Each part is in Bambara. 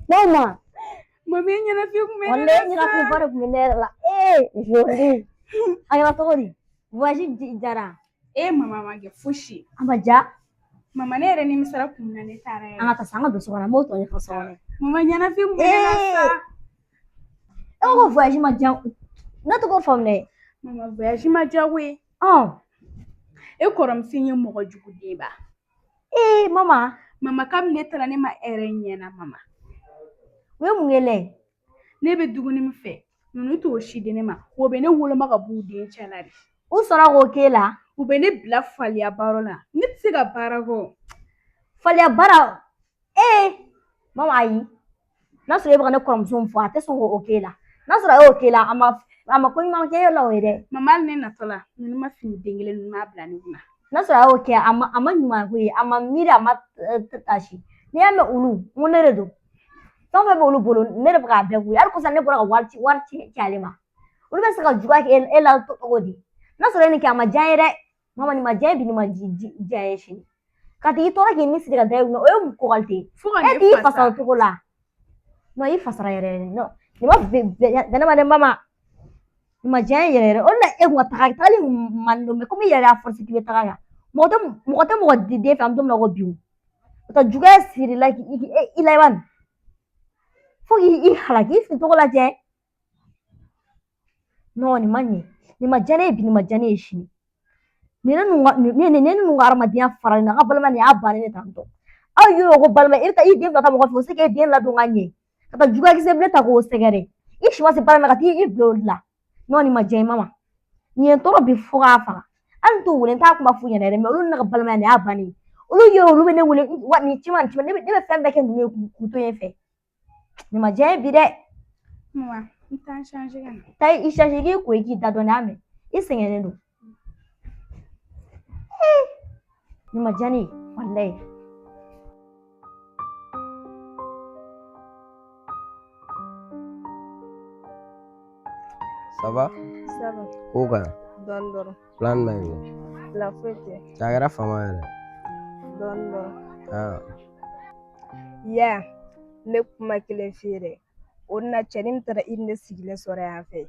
Mama. Mama, e ɲɛnafin kun bɛ ne la. Walayi, ɲɛnafin ba de kun bɛ ne yɛrɛ la. Ee, joli. A kɛra cogo di? Voyage diyara. E mama ma kɛ fosi. A ma diya. Mama, ne yɛrɛ nimisara kun min na ne taara yɛrɛ. An ka taa sa, an ka don so kɔnɔ, an b'o tɔ ɲɛfɔ so kɔnɔ. Mama, ɲɛnafin kun bɛ ne la sa. E ko voyage ma diya, ne tɛ k'o faamu dɛ. Mama, voyage ma diya koyi. Ɔn. E kɔrɔmuso in ye mɔgɔ jugu denba. Ee mama. Mama, kabini ne taara ne ma hɛrɛ ɲɛ na mama. U ye mun kɛ lɛ? Ne bɛ dumuni min fɛ, ninnu t'o si di ne ma. O bɛ ne woloma ka b'u den cɛla de. U sɔnna k'o k'e la? U bɛ ne bila faliya baara la. Ne tɛ se ka baara kɛ. Faliya baara? Ee mama, ayi. N'a sɔrɔ e bɛ ka ne kɔrɔmuso min fɔ, a tɛ sɔn k'o k'e la. N'a sɔrɔ a y'o k'e la, a ma ko ɲuman kɛ e la o ye dɛ. Mama, hali ne natɔ la, ninnu ma fini den kelen ninnu m'a bila ne kunna. N'a sɔrɔ a y'o kɛ, a ma ɲuman ko ye, a ma miiri, a ma tasi. N'i y'a mɛn olu, n ko ne de don. Fɛn o fɛn bɛ olu bolo, ne de bɛ k'a bɛɛ k'u ye. Hali kɔsa ne bɔra ka wari ci ale ma. Olu bɛ se ka juguya kɛ e la cogo di? N'a sɔrɔ e nin kɛ, a ma diya n ye dɛ. Mama, nin ma diya n ye bi, nin ma diya n ye sini. Ka t'i tɔɔrɔ k'i ni siri ka da i kunna, o ye mun ko qualité ye? Fo ka E ne t'i fasa. fasa o cogo la. Non, i fasara yɛrɛ yɛrɛ. Non, nin ma bɛn ne ma dɛ mama. Nin ma diya n ye yɛrɛ yɛrɛ. O de la e kun ka taga tagali man don, mɛ komi i yɛrɛ y'a forcé k'i bɛ taga yan. Mɔgɔ tɛ mɔgɔ den fɛ, an bɛ don min na ko bi o. O tɛ juguya siri la k'i i laban fo k'i halaki, i fili cogo lajɛ. Non, nin ma ɲɛ. Nin ma diya ne ye bi, nin ma diya ne ye sini. Nin ne ninnu ka nin ne ninnu ka adamadenya faralen na, a ka balimaya nin y'a bannen ne tan tɔ. Aw y'o ko balima, e bɛ taa i den bila taa mɔgɔ fɛ, o se k'e den ladon ka ɲɛ. Ka taa juguya kisɛ bilen ta k'o sɛgɛrɛ. I si ma se baara ma ka t'i bila o de la. Non, nin ma diya n ye mama. Nin ye n tɔɔrɔ bi fo k'a faga. Hali n t'u wele, n t'a kuma f'u ɲɛna yɛrɛ, mɛ olu ni ne ka balimaya nin y'a bannen ye. Olu ye olu bɛ ne wele wa nin ci ma nin ci ma, ne bɛ fɛn bɛɛ kɛ ninnu ye k'u to yen fɛ. Nin ma diya n ye bi dɛ. Mama, n taa n changer ka na. Taa i changer, k'i ko i k'i da dɔɔni, y'a mɛn? I sɛgɛnnen don. Nin ma diya ne ye walayi. Ça va? Ça va. Ko kan? Dɔɔni dɔrɔn. Plan jumɛn bɛ yen? Plan foyi tɛ. Cɛ, a kɛra fama yɛrɛ. Dɔɔni dɔrɔn. Ah. Ya, n bɛ kuma kelen f'i ye dɛ. O na cɛnin min taara i ni ne sigilen sɔrɔ yan fɛ.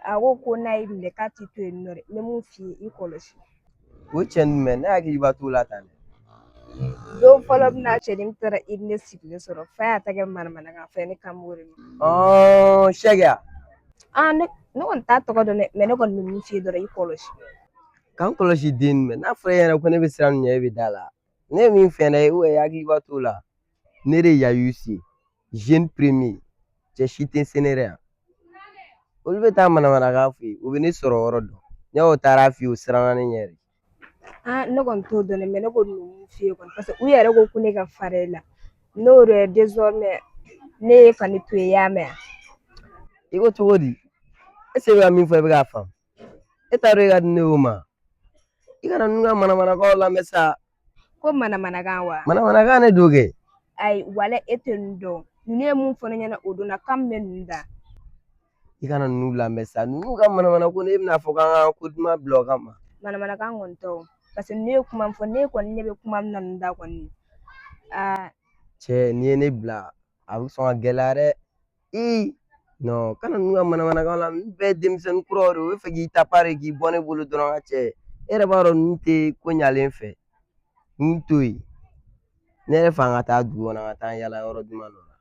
A ko ko n'a y'i minɛ k'a t'i to yen nɔ dɛ. N bɛ mun f'i ye, i kɔlɔsi. O cɛ jumɛn? Ne hakili b'a t'o la tan dɛ. Don fɔlɔ min na cɛnin min taara i ni ne sigilen sɔrɔ, fa y'a ta kɛ manamanakan fɛ, ne kan b'o de ma. Ɔɔ, Sɛki. Ah, ne kɔni t'a tɔgɔ dɔn dɛ, mɛ ne kɔni bɛ mun f'i ye dɔrɔn, i kɔlɔsi. K'an kɔlɔsi den jumɛn? N'a fɔra e ɲɛna ko ne bɛ siran nin ɲɛ, e bɛ da la. Ne ye min fɛn dɛ, i hakili b'a t'o la. Ne de ye Yayusi ye. Jeune premier. Cɛ si tɛ se ne yɛrɛ yan. Olu bɛ taa manamanakan f'i ye, u bɛ ne sɔrɔ yɔrɔ dɔn. Ne y'o taara f'i ye, o siranna ne ɲɛ de. Ah, ne kɔni t'o dɔn dɛ, mɛ ne kɔni bɛ mun f'i ye kɔni, parce que u yɛrɛ ko ko ne ka fara e la. N'o yɛrɛ désormais ne ye ka ne to yen, i y'a mɛn wa? I ko cogo di? Est-ce que e bɛ ka min fɔ, e bɛ k'a faamu? E t'a dɔn e ka di ne y'o ma. I kana ninnu ka manamanakanw lamɛn sa. Ko manamanakan wa? Manamanakan de don kɛ. Ayi, wala e tɛ ninnu dɔn. Ninnu ye mun fɔ ne ɲɛna o don na, kan min bɛ ninnu da. I kana ninnu lamɛn sa. Ninnu ka manamana ko ne e bɛna fɔ k'an ka ko duman bila o kama. Manamanakan kɔni tɛ o. Parce que ninnu ye kuma min fɔ, ne kɔni ɲɛ bɛ kuma min na ninnu da kɔni. Aa. Cɛ, n'i ye ne bila, a bɛ sɔn ka gɛlɛya dɛ. Ee, non, kana ninnu ka manamanakan la. Ninnu bɛɛ ye denmisɛnnin kuraw de ye. U bɛ fɛ k'i ta de k'i bɔ ne bolo dɔrɔn ka cɛ. E yɛrɛ b'a dɔn ninnu tɛ ko ɲalen fɛ. Ninnu to yen. Ne yɛrɛ fɛ an ka taa dugu kɔnɔ, an ka taa yala yɔrɔ duman dɔ la.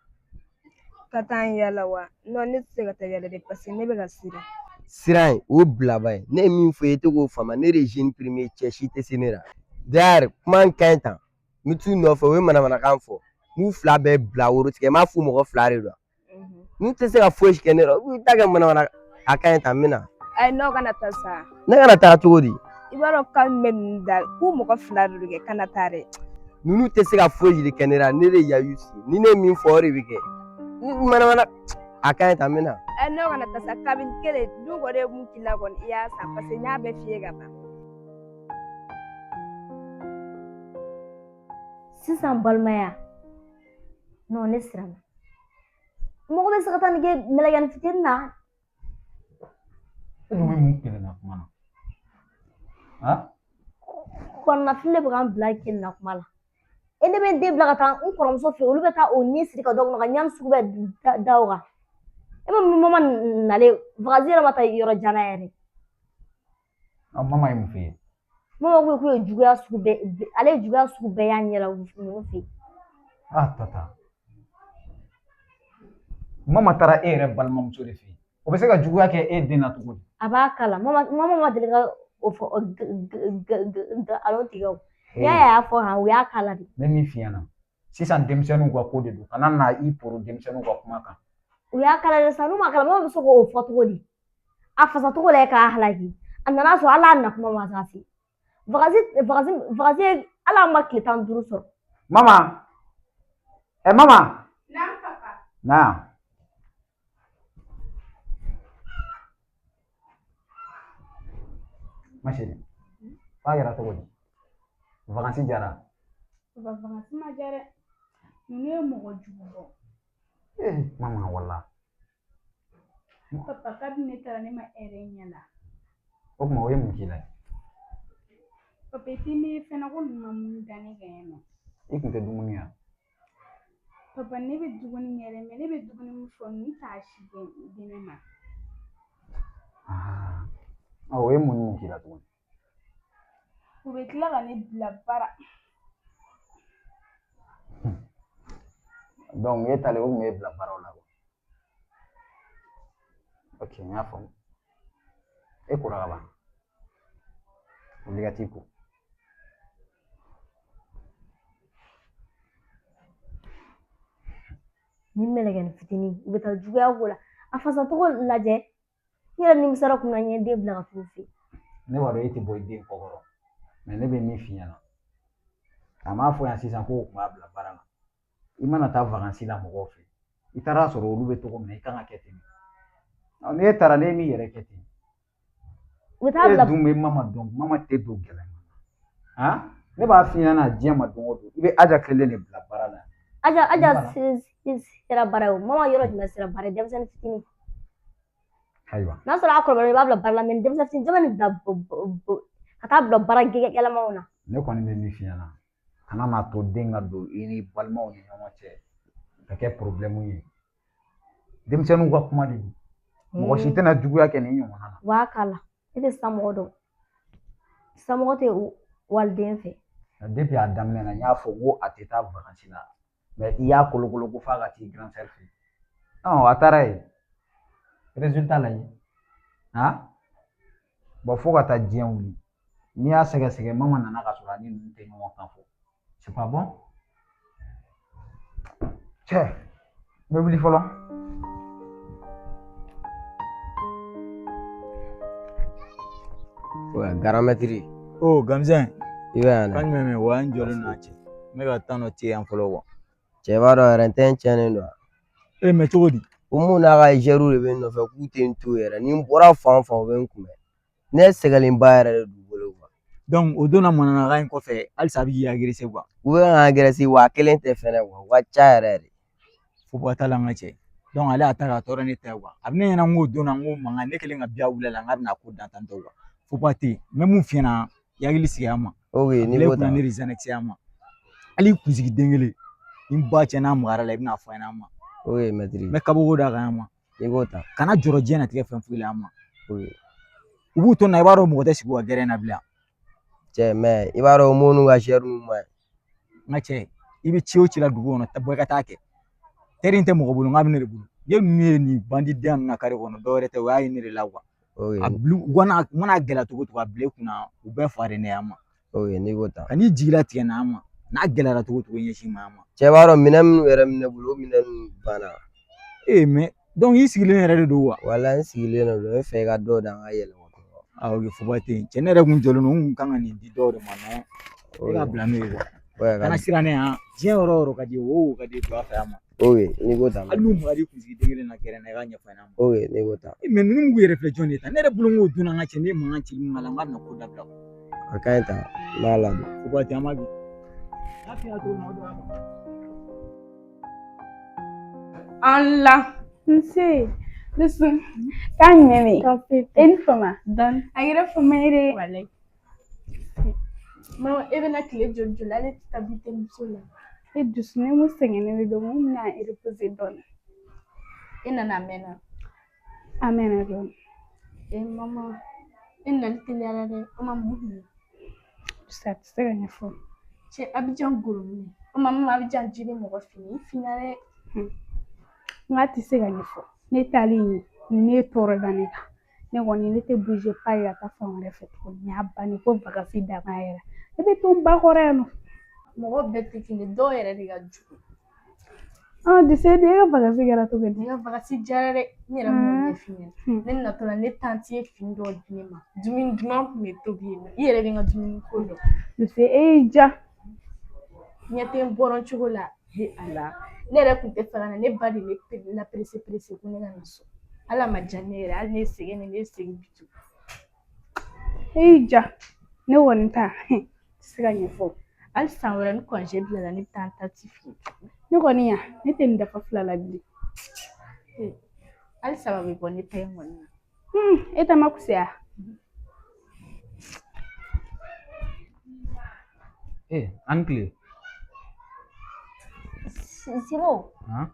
Ka taa n yala wa? Non, ne tɛ se ka taa yala dɛ, parce que ne bɛ ka siran. Siran in, o bilaba ye. Ne ye min fɔ i ye, e tɛ k'o faamu. Ne de ye jeune premier, cɛ si tɛ se ne la. D'ailleurs, kuma in ka ɲi tan. N bɛ t'u nɔfɛ, u ye manamanakan fɔ. N b'u fila bɛɛ bila woro tigɛ. N m'a f'u mɔgɔ fila de don. N'u tɛ se ka foyi kɛ ne la, u b'u ta kɛ manamana. A ka ɲi tan, n bɛ na. Ayi, n'aw kana taa sa. Ne kana taa cogo di? I b'a dɔn kan min bɛ ninnu da, k'u mɔgɔ fila de don kɛ, kana taa dɛ. Ninnu tɛ se ka foyi de kɛ ne la. Ne de ye Yayusi ye. Ni ne ye min fɔ, o de bɛ kɛ. Manamana a ka ɲi tan, n bɛ na. Ayi, n'aw kana taa sa, kabini kelen du kɔni ye mun k'i la kɔni, i y'a san, parce que n y'a bɛɛ f'i ye ka ban. Sisan balimaya, non, ne siranna. Mɔgɔ bɛ se ka taa nin kɛ mɛlɛkɛnin fitinin na? E dun bɛ mun kelen na kuma na? Han? Kɔnɔnafili de bɛ k'an bila kelen na kuma la. E ne bɛ n den bila ka taa n kɔrɔmuso fɛ, olu bɛ taa o ni siri ka dɔ kɔnɔ ka ɲani sugu bɛɛ da o kan. E ma mama nalen vacances yɛrɛ ma taa yɔrɔ jan na yɛrɛ. Mama ye mun f'i ye? Mama ko k'u ye juguya sugu bɛɛ, ale ye juguya sugu bɛɛ y'a ɲɛ la ninnu fɛ yen. Ah tata. Mama taara e yɛrɛ balimamuso de fɛ yen. O bɛ se ka juguya kɛ e den na cogo di? A b'a kala. Mama ma deli ka o fɔ nkalon tigɛ o. N'i y'a ye a y'a fɔ han, u y'a kala de. N bɛ min f'i ɲɛna, sisan denmisɛnninw ka ko de don, kana na i poro denmisɛnninw ka kuma kan. U y'a kala de sa, n'u ma kala, mama bɛ se k'o fɔ cogo di? A fasacogo la k'a halaki. A nana sɔrɔ hali a na kuma ma se. Vacances hali a ma tile 15 sɔrɔ. Mama, ɛ mama. Naam papa. Na. Ma chérie, k'a kɛra cogo di? Vacances diyara? Papa, vacances ma diya dɛ. Ninnu ye mɔgɔ jugu bɔ. Eh, mama wala. Papa, kabini ne taara ne ma hɛrɛ ɲɛ la. O tuma o ye mun k'i la? Papa, i t'i miiri fɛn na ko ninnu ma mun da ne kan yan nɔ. I kun tɛ dumuni kɛ? Papa, ne bɛ dumuni kɛ dɛ, mais ne bɛ dumuni min fɔ ninnu t'a si di ne ma. Ah, o ye mun ni mun k'i la tuguni? U bɛ tila ka ne bila baara. Donc e talen o tun b'e bila baaraw la wa? Ok, n y'a faamu. E kora ka ban? Wuli ka t'i ko. Ni mɛlɛkɛnin fitinin, u bɛ taa juguya ko la. A fasacogo lajɛ. N yɛrɛ nimisara kun na, n ye den bila ka t'u fɛ yen. Ne b'a dɔn e tɛ bɔ i den kɔ kɔrɔ, mais ne bɛ min f'i ɲɛna, a m'a fɔ yan sisan ko o tun b'a bila baara la. I mana taa vacances la mɔgɔw fɛ, i taara sɔrɔ olu bɛ cogo min na, i kan ka kɛ ten. N'e taara n'e m'i yɛrɛ kɛ ten, U bɛ taa bila. E dun bɛ mama dɔn, mama tɛ don gɛlɛn na. Han? Ne b'a f'i ɲɛna diɲɛ ma don o don, i bɛ Aja kelen de bila baara la. Aja sera baara ye o. Mama yɔrɔ jumɛn sera baara ye? Denmisɛnnin fitinin. Ayiwa. N'a sɔrɔ a kɔrɔbayara i b'a bila baara la, mais denmisɛnnin fitinin jɔn bɛ nin bila ka taa bila baara gɛlɛmanw na? Ne kɔni bɛ min f'i ɲɛna, kana n'a to den ka don i ni balimaw ni ɲɔgɔn cɛ ka kɛ problème ye. Denmisɛnninw ka kuma de don. Mɔgɔ si tɛna juguya kɛ nin ɲɔgɔnna na. U b'a kala. E tɛ samɔgɔ dɔn. Samɔgɔ tɛ waliden fɛ. Depuis a daminɛ na, n y'a fɔ ko a tɛ taa vacances la. Mais i y'a kolokolo ko f'a ka t'i grand sœur fɛ yen. A taara yen. Résultat lajɛ. Han? Bon, fo ka taa diɲɛ wuli. N'i y'a sɛgɛsɛgɛ, mama nana ka sɔrɔ a ni ninnu tɛ ɲɔgɔn kan fɔ. C'est pas bon. Cɛ, n bɛ wuli fɔlɔ. Ouais, garamɛtiri. Oh, Gamzɛn. I bɛ yan dɛ. Kan jumɛn bɛ wa n jɔlen don a cɛ. N bɛ ka tan dɔ ci yan fɔlɔ wa. Cɛ b'a dɔn yɛrɛ n tɛ n tiɲɛnen don wa. E mais cogo di? O mun n'a ka zɛriw de bɛ n nɔfɛ k'u tɛ n to yɛrɛ. Ni n bɔra fan o fan u bɛ n kunbɛn. Ne sɛgɛnlenba yɛrɛ de d'u bolo quoi. Donc o donna mananakan in kɔfɛ halisa a bɛ k'i agresser quoi. U bɛ ka n agresser wa a kelen tɛ fɛnɛ quoi. U ka ca yɛrɛ de. Fo ba t'a la n ka cɛ. Donc ale y'a ta k'a tɔɔrɔ ne ta ye quoi. A bɛ ne ɲɛna n k'o donna n ko mankan ne kɛlen ka biya wuli a la n k'a bɛna ko dan tantɔ quoi. Fo ba tɛ yen. N bɛ mun f'i ɲɛna i hakili sigi a ma. Ok, n'i A bila ko i kunna tan. ne de Xanax a ma. Hali i kunsigi den kelen ni n ba cɛ n'a magara la i bɛna fɔ n ɲɛna a ma. Ok, maître. N bɛ kabako d'a kan a ma. I k'o ta. Kana jɔrɔ diɲɛlatigɛ fɛn foyi la a ma. Ok. U b'u to nin na i b'a dɔn mɔgɔ tɛ sigi u ka gɛrɛn na bilen. Cɛ mais i b'a dɔn minnu ka zɛriw man ɲi. N ka cɛ i bɛ ci o ci la dugu kɔnɔ bɔ i ka taa kɛ. Teri in tɛ mɔgɔ bolo n k'a bɛ ne de bolo. N'i ye ninnu ye nin bandidenya ninnu na kare kɔnɔ dɔwɛrɛ tɛ o y'a ye ne de la quoi. Ok. A bila u kana u mana gɛlɛya cogo o cogo a bila i kunna u bɛɛ fa de ne a ma. Ok, n'i ko tan. Kan'i jigi latigɛ n'a ma. N'a gɛlɛyara cogo o cogo i ɲɛsin ma a ma. Cɛ b'a dɔn minɛn minnu yɛrɛ bɛ ne bolo o minɛn ninnu banna. Ee mais donc i sigilen yɛrɛ de don wa. Walayi n sigilen de don n bɛ fɛ i ka dɔ da n ka yɛlɛma. Ah ok foba tɛ yen. Cɛ ne yɛrɛ kun jɔlen don n kun kan ka nin di dɔw de ma mais e ka bila n'o ye quoi. Ouais, Kana siran ne yan diɲɛ yɔrɔ o yɔrɔ ka di o o ka di don a fɛ a ma. Ok, n'i ko tan. Hali n'u magara i kunsigi den kelen na gɛrɛ na i k'a ɲɛfɔ n ɲɛna a ma. Ok, n'i ko tan. Mais ninnu b'u yɛrɛ filɛ jɔn de ta ne yɛrɛ bolo n k'o donna n ka cɛ ne ye mankan ci min k'a la n k'a bɛna ko dabila. A ka ɲi tan n b'a ladon. Foba tɛ an b'a bi. N'a f'i ɲɛna cogo min na o de b'a kɛ. Ala. Nse. Dusu. Kan jumɛn bɛ yen? E ni fama. Dɔɔni. A kɛra fama ye dɛ. Walayi. Mama e bɛna tile joli joli ale tɛ taa bi muso la. E dusu ne mun sɛgɛnnen de don, mun bɛna reposer dɔɔnin. E nana a mɛnna. A mɛnna dɔɔnin. E mama, e nali teliyara dɛ. O ma mun kun ye? Dusu a tɛ se ka ɲɛfɔ. Cɛ Abijan goro minɛ. O ma mama Abijan ji bɛ mɔgɔ fini. I finna dɛ. N k'a tɛ se ka ɲɛfɔ. Ne taalen yen, ne ye tɔɔrɔ da ne kan. Ne kɔni ne tɛ bouger pas ye ka taa fan wɛrɛ fɛ tuguni. N y'a bannen ko vacances dama yɛrɛ. Ne bɛ to n ba kɔrɔ yan nɔ. Mɔgɔ bɛɛ tɛ kelen, dɔw yɛrɛ de ka jugu. Dusu e dun e ka vacances kɛra cogo di? Ne ka vacances diyara dɛ. N yɛrɛ m'o ɲɛf'i ɲɛna. Ne natɔla ne tanti ye fini dɔw di ne ma. Dumuni duman tun bɛ tobi yen nɔ. I yɛrɛ bɛ n ka dumuni ko dɔn. Dusu e y'i diya. Ɲɛ tɛ n bɔrɔn cogo la. He Ala. Ne yɛrɛ tun tɛ fɛ ka na, ne ba de ne la pressé pressé ko ne ka na so. Hali a ma diya ne yɛrɛ, hali ne ye sɛgɛn ni ne ye segin bi tugun. E y'i diya. Ne kɔni ta tɛ se ka ɲɛfɔ. Hali san wɛrɛ ni congé bilala ne bɛ taa n tanti fɛ yen. Ne kɔni yan, ne tɛ nin dafa fila la bilen. Hali saba bɛ bɔ ne ta in kɔni na. E ta ma kusaya. Eh, an ni tile. Simo, Han?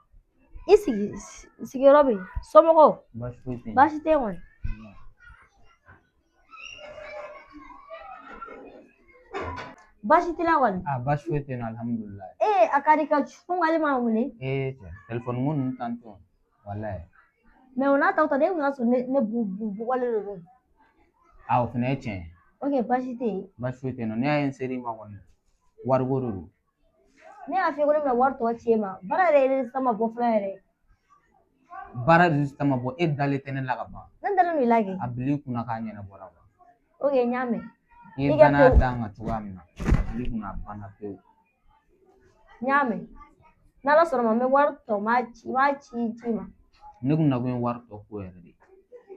i sigi sigiyɔrɔ bɛ yen. Somɔgɔw, Baasi foyi tɛ yen. baasi tɛ yen kɔni. Baasi t'i la kɔni. Ah, baasi foyi tɛ yen nɔ, alihamudulilayi. Ee, a ka di ka ko k'ale ma wele. Ee cɛ, telefɔni ko ninnu tantɔn, walayi. Mais o n'a ta o ta, ne kun y'a sɔrɔ ne bugɔlen de don. Ah, o fana ye tiɲɛ ye. Ok, baasi tɛ yen. Baasi foyi tɛ yen nɔ, ne y'a ye n ser'i ma kɔni, wariko de don. Ne y'a f'i ye ko ne bɛna wari tɔ ci e ma. Baara yɛrɛ résultat ma bɔ fɔlɔ yɛrɛ. Baara résultat ma bɔ, e dalen tɛ ne la ka ban. Ne dalen don i la kɛ. A bil'i kunna k'a ɲɛnabɔra wa. Ok, n y'a mɛn. I ye I ka danaya to- d'an kan cogoya min na, a bil'i kunna a banna pewu. N y'a mɛn. N'Ala sɔnna ma, n bɛ wari tɔ n b'a ci n b'a ci ci ma. Ne kun nakun ye wari tɔ ko yɛrɛ de ye.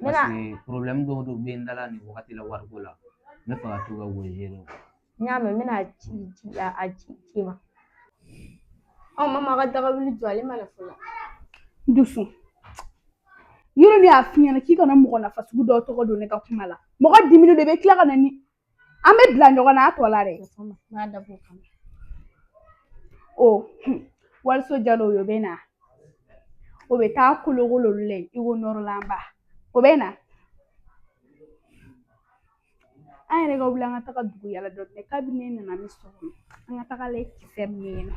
N bɛna Parce que problème dɔw de bɛ n da la nin wagati la wariko la. N bɛ fɛ ka t'u ka wo gérer. N y'a mɛn, n bɛna ci ci a ci ci ma. Ɔ mama ka daga wuli jɔ ale ma na fɔlɔ. Dusu. Yɔrɔ ne y'a f'i ɲɛna k'i kana mɔgɔ nafa sugu dɔw tɔgɔ don ne ka kuma la. Mɔgɔ diminen don i bɛ tila ka na ni an bɛ bila ɲɔgɔn na a tɔ la dɛ. N b'a dabɔ o kama. O wariso jalo o bɛ na. O bɛ taa kolokolo olu la yen i ko nɔrɔlanba. O bɛ na. An yɛrɛ ka wuli an ka taga dugu yala dɔɔni kabini ne nana ni so kɔnɔ an ka taga lajɛ kisɛ min bɛ yen nɔ.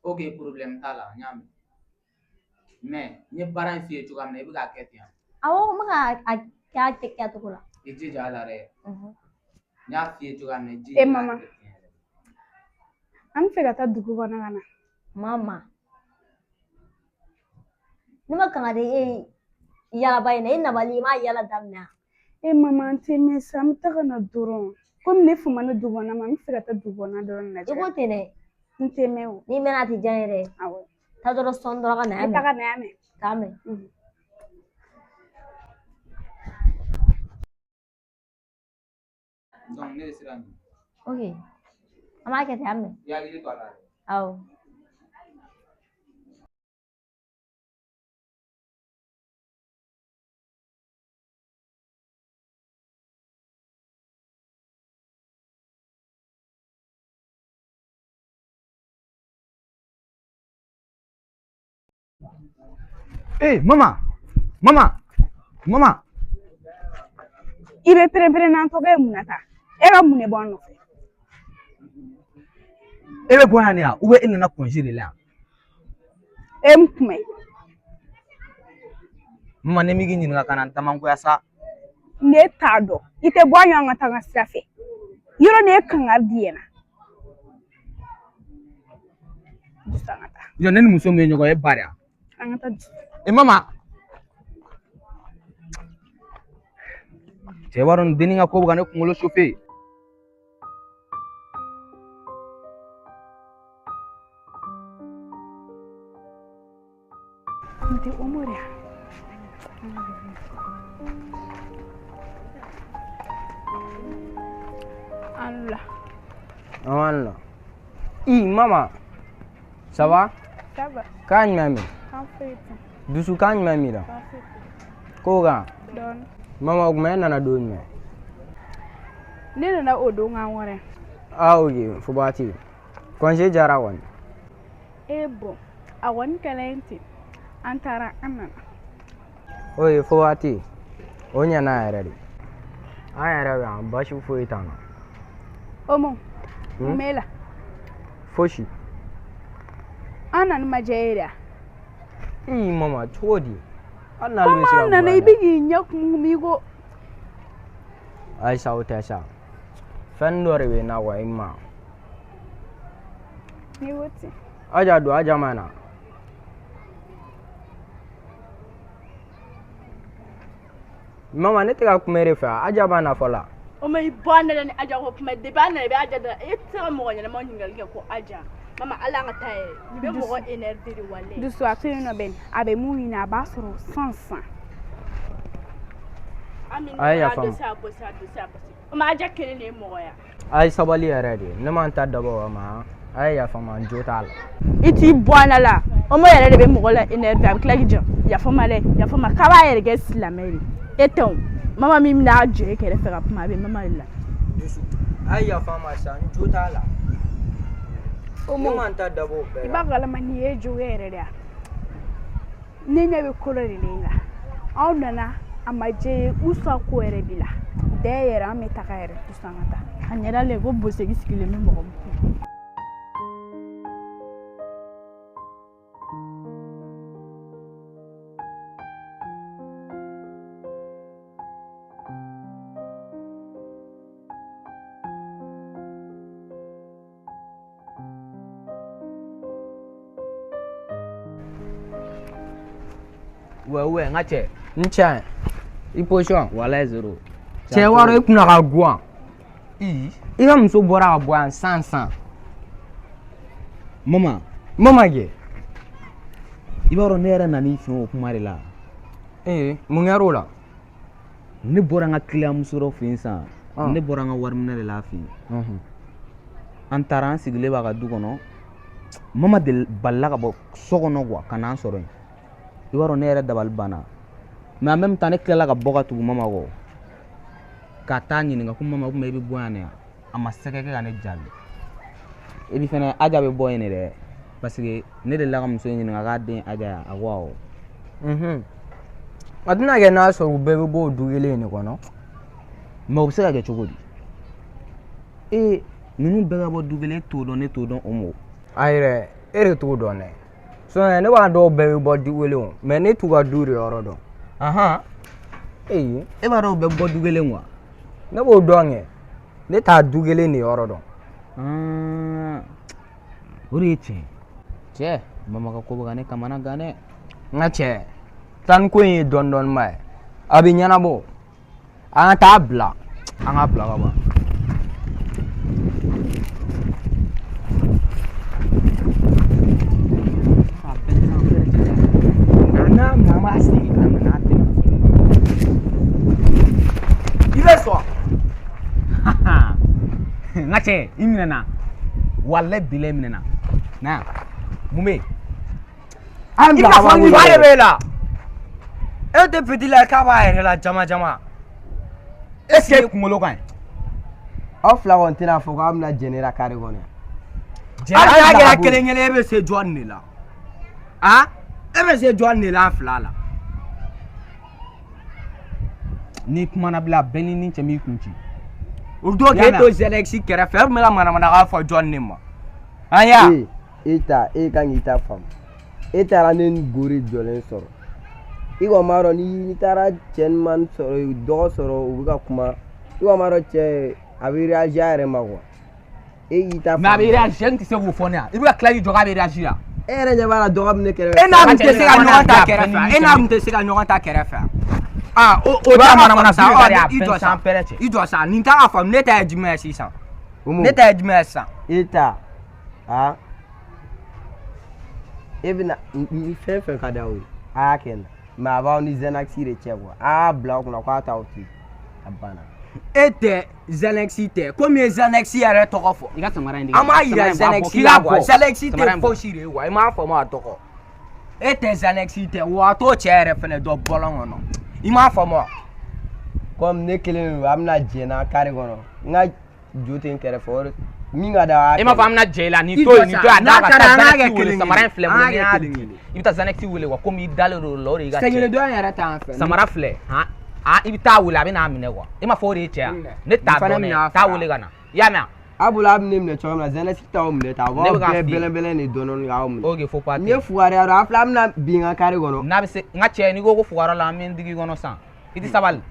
Ok, problème t'a la, n y'a mɛn. Mais n ye baara in f'i ye cogoya min na, i bɛ k'a kɛ ten wa? Awɔ, n bɛ ka a kɛ a kɛcogo la. I jija a la dɛ. N y'a f'i ye cogoya min na, i jija E i k'a mama. kɛ ten yɛrɛ. An bɛ fɛ ka taa dugu kɔnɔ ka na. Mama. Ne ma kangari e ye yalaba in na, e nabali i m'a yala daminɛ. E mama an tɛ mɛn sa, an bɛ taga na dɔrɔn. Komi ne famana dugu kɔnɔ ma, n bɛ fɛ ka taa dugu kɔnɔ dɔrɔn I lajɛ. ko ten dɛ. N tɛ mɛn o. N'i mɛnna a tɛ diya n ye dɛ. Awɔ. Taa dɔrɔn sɔɔni dɔrɔn ka na N yan bɛ mɛn. taga na yan mɛn. K'a mɛn. Donc ne bɛ sira minɛ. Ok. An b'a kɛ ten, an mɛn. I hakili to a la dɛ. Awɔ. Eh, mama! Mama! Mama! I bɛ pɛrɛn-pɛrɛn n'an tɔgɔ ye mun na tan? E ka mun de bɔ an nɔfɛ? E bɛ bɔ yan de wa? Ou bien e nana congé de la yan? E n kunbɛn. Mama ne m'i k'i ɲininka ka na n tamangoya sa. Ne t'a dɔn. I tɛ bɔ an ɲɔgɔn ka taa n ka sira fɛ. Yɔrɔ ne ye kangari di yen na. Dusu an ka taa. Jɔ ne ni muso min ye ɲɔgɔn ye e ba de ya? An ka taa dusu. E mama! Cɛ b'a dɔn nin dennin ka ko bɛ ka ne kunkolo chauffer. N tɛ Omo de ya? An la. An la. I mama. Ça va? Ça va. Kan jumɛn bɛ? Kan foyi tɛ. Dusu kan jumɛn b'i la? Kan foyi tɛ. Ko kan. Dɔɔni. Mama o tuma e nana don jumɛn? Ne nana o don k'an wɔrɛ. Ah ok, foba tɛ yen. Congé diyara kɔni. E bon, a kɔni kɛla yen ten. An taara an nana. Ok, foba tɛ yen. O ɲɛna yɛrɛ de. An yɛrɛ bɛ yan, baasi foyi t'an na. Omo, mun b'e la? Fosi. An nani ma diya e de ya? Ii mama, cogo di? Hali n'ale bɛ Komi se ka an nana bonya i bɛ k'i ɲɛ kumu i ko Ayisa o tɛ sa. Fɛn dɔ de bɛ n na quoi i ma. N'i ko ten. Aja don, Aja ma na. Mama ne tɛ ka kuma e de fɛ, Aja b'a na fɔlɔ. O ma i bɔ an da la ni Aja ko kuma ye depuis an nana i bɛ Aja da e tɛ se ka mɔgɔ ɲɛnama ɲininkali kɛ ko Aja. Mama hali an ka taa yɛrɛ nin bɛ mɔgɔ énervé de walayi. Dusu a to yen nɔ bɛn a bɛ mun ɲini a b'a sɔrɔ san san. Ami A ye yafa n ma. dossier a bɔsi a dossier a bɔsi. O ma Aja kelen de ye mɔgɔ ya. A ye sabali yɛrɛ de, ne ma n ta dabɔ o kama, a ye yafa n ma, n jo t'a la. I t'i bɔ an da la. Omo yɛrɛ de bɛ mɔgɔ la énervé a bɛ tila k'i jɔ yafa n ma dɛ yafa n ma k'a b'a yɛrɛ kɛ silamɛ de e tɛ o mama min bɛna jɔ e kɛrɛfɛ ka kuma a bɛ mama de la. Dusu, a ye yafa n ma sa, n jo t'a la. Ne ma n ta dabɔ o bɛɛ I b'a kalama nin ye jogo yɛrɛ de ya. Ne ɲɛ bɛ ko dɔ de la i la. Aw nana a ma diya i ye usa ko yɛrɛ b'i la. Dɛ yɛrɛ an bɛ taga yɛrɛ dusu an ka taa. A ɲɛda le ko bosegi sigilen bɛ mɔgɔ min kun. Ouais, ouais, n ka cɛ. N cɛ, i position. Walayi zéro. Cɛ b'a dɔn i kunna ka guwan. I ka muso bɔra ka bɔ yan san san. Mama. Mama kɛ. I b'a dɔn ne yɛrɛ nan'i fɛ o kuma de la. Ee, mun kɛra o la? Ne bɔra n ka client muso dɔ fɛ yen sisan. Ne bɔra n ka wari minɛ de la a fɛ yen. An taara an sigilen b'a ka du kɔnɔ. Mama de balila ka bɔ so kɔnɔ quoi ka n'an sɔrɔ yen. I b'a dɔn ne yɛrɛ dabali banna. Mais en même temps ne tilala ka bɔ ka tugu mama kɔ. Ka taa ɲininka ko mama o tuma i bɛ bɔ yan de wa? A ma sɛgɛ kɛ ka ne jaabi. Et puis fɛnɛ Aja bɛ bɔ yen de dɛ. Parce que ne delila ka muso in ɲininka k'a den Aja ye a ko awɔ. A tɛna kɛ n'a sɔrɔ u bɛɛ bɛ bɔ o du kelen in de kɔnɔ. Mais o bɛ se ka kɛ cogo di? Ee ninnu bɛɛ ka bɔ du kelen e t'o dɔn ne t'o dɔn o mɔ. Ayi dɛ, e de t'o dɔn dɛ. Sinon ne b'a dɔn bɛɛ bɛ bɔ du kelen o, mais ne t'u ka du de yɔrɔ dɔn. Ahan. Ee. E b'a dɔn u bɛ bɔ du kelen quoi. Ne b'o dɔn kɛ. Ne t'a du kelen de yɔrɔ dɔn. O de ye tiɲɛ ye. Cɛ, mama ka ko bɛ ka ne kamana gan dɛ. N ka cɛ, taa ni ko in ye dɔɔni dɔɔni ma ye. A bɛ ɲɛnabɔ. An ka taa bila. An k'a bila ka ban. N'a minɛ an b'a segin ka na n'a tɛmɛ. I bɛ sɔn. N ka cɛ, i minɛna. Walayi bilayi i minɛna. Na yan. Mun bɛ yen? An bila ka bɔ ba de b'e la. E tɛ petit la k'a b'a yɛrɛ la jama jama. Est ce que e kunkolo ka ɲi? Aw fila kɔni tɛna fɔ k'aw bɛna jɛn ne la kare kɔnɔ yan. Hali n'a kɛra kelen kelen e bɛ se jɔn de la? A? E bɛ se jɔn de la an fila la? N'i kumana bila bɛɛ ni ni cɛ m'i kun ci. O don k'e to Zɛlɛkisi kɛrɛfɛ e tun bɛ ka manamanakan fɔ jɔn de ma? An y'a. E ta e kan k'i ta faamu. E taara ne ni Gori jɔlen sɔrɔ. I kɔni b'a dɔn n'i taara cɛ ɲuman sɔrɔ dɔgɔ sɔrɔ u bɛ ka kuma i kɔni b'a dɔn cɛ a bɛ réagir a yɛrɛ ma quoi. E y'i ta Mais a bɛ réagir n tɛ se k'o fɔ ne yan. I bɛ ka tila k'i jɔ k'a bɛ réagir yan. E yɛrɛ ɲɛ b'a la dɔgɔ bɛ ne kɛrɛfɛ. E n'a tun tɛ se ka ɲɔgɔn ta kɛrɛfɛ. E n'a tun tɛ se ka ɲɔgɔn ta kɛrɛfɛ. Aa o o t'a manamana sa i jɔ sa i jɔ sa nin t'a ka faamu ne ta ye jumɛn ye sisan. Ne ta ye jumɛn ye sisan. E ta aa e bɛna ni fɛn fɛn ka d'aw ye a y'a kɛ n na mais a b'aw ni Zɛnakisi de cɛ quoi a y'a bila aw kunna k'a t'aw to yen a banna. E tɛ Zɛnɛkisi tɛ komi i ye Zɛnɛkisi yɛrɛ tɔgɔ fɔ. I ka samara in di. An b'a yira Zɛnɛkisi la quoi Zɛnɛkisi tɛ fosi de ye quoi i m'a faamu a tɔgɔ. E tɛ Zɛnɛkisi tɛ wa a t'o cɛ yɛrɛ fɛnɛ dɔn bɔlɔn kɔnɔ i m'a faamu wa. Komi ne kelen don a bɛna jɛn n'a kare kɔnɔ n ka jo tɛ n kɛrɛfɛ o de. Min ka d'a E m'a fɔ an bɛna jɛ i la nin to yen, nin to yen, a d'a ka taa Zanɛkisi wele, samara in filɛ n bolo, n'i y'a di, i bɛ taa Zanɛkisi wele wa komi i dalen don o la, o de y'i ka cɛ ye. Dɔ in yɛrɛ t'an fɛ. Samara filɛ, han, a i bɛ taa wele, a bɛ n'a minɛ quoi. E m'a fɔ o de ye cɛ ye wa? Ne t'a dɔn dɛ, taa wele ka na. I y'a mɛn wa? A bolo a bɛ ne minɛ cogo min na, Zanɛkisi t'aw minɛ tan, a Ne b'aw bɛ k'a bɛɛ f'i ye. bɛlɛn-bɛlɛn de dɔɔni dɔɔni k'aw minɛ. Ok, faut pas. N'i ye fugariya dɔn, a filɛ a bɛna bin n ka kare kɔnɔ. N'a bɛ se, n ka cɛ, n'i ko ko fugariya la, an bɛ n digi i kɔnɔ sisan. I tɛ sabali.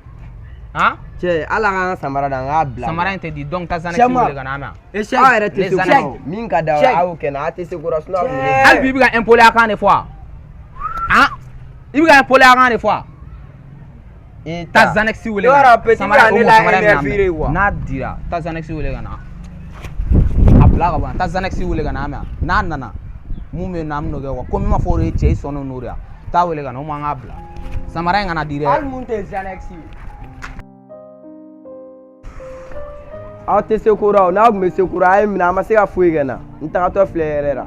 Han? Cɛ, hali a ka n ka samara da, n k'a bila. Samara in tɛ di, donc taa Zanɛkisi wele ka na, a mɛn wa? Aw yɛrɛ tɛ se ko la o. Min ka d'aw ye, Cheikh. a y'o kɛ n na, a tɛ se ko la, sinon a tun bɛ ne Hali bi i bɛ ka impoliya kan de fɔ wa? Han? I bɛ ka impoliya kan de fɔ wa? I Taa Zanɛkisi wele Yɔrɔ ka na. petit Samara bɛ ka ne o la samara in bɛna énervé minɛ. quoi. N'a dira, taa Zanɛkisi wele ka na. A bila ka bɔ yan, taa Zanɛkisi wele ka na, a mɛn wa? N'a nana, mun bɛ yen nɔ, an bɛn'o kɛ quoi. Komi i m'a fɔ o de ye cɛ ye, i sɔnnen n'o de ye wa? Taa wele ka na, o ma an k'a bila. Samara in kana di dɛ. Hali mun tɛ Zanɛkisi ye. Aw tɛ se ko la o, n'aw tun bɛ se ko la, a ye n minɛ, a ma se ka foyi kɛ n na. N tagatɔ filɛ hɛrɛ la.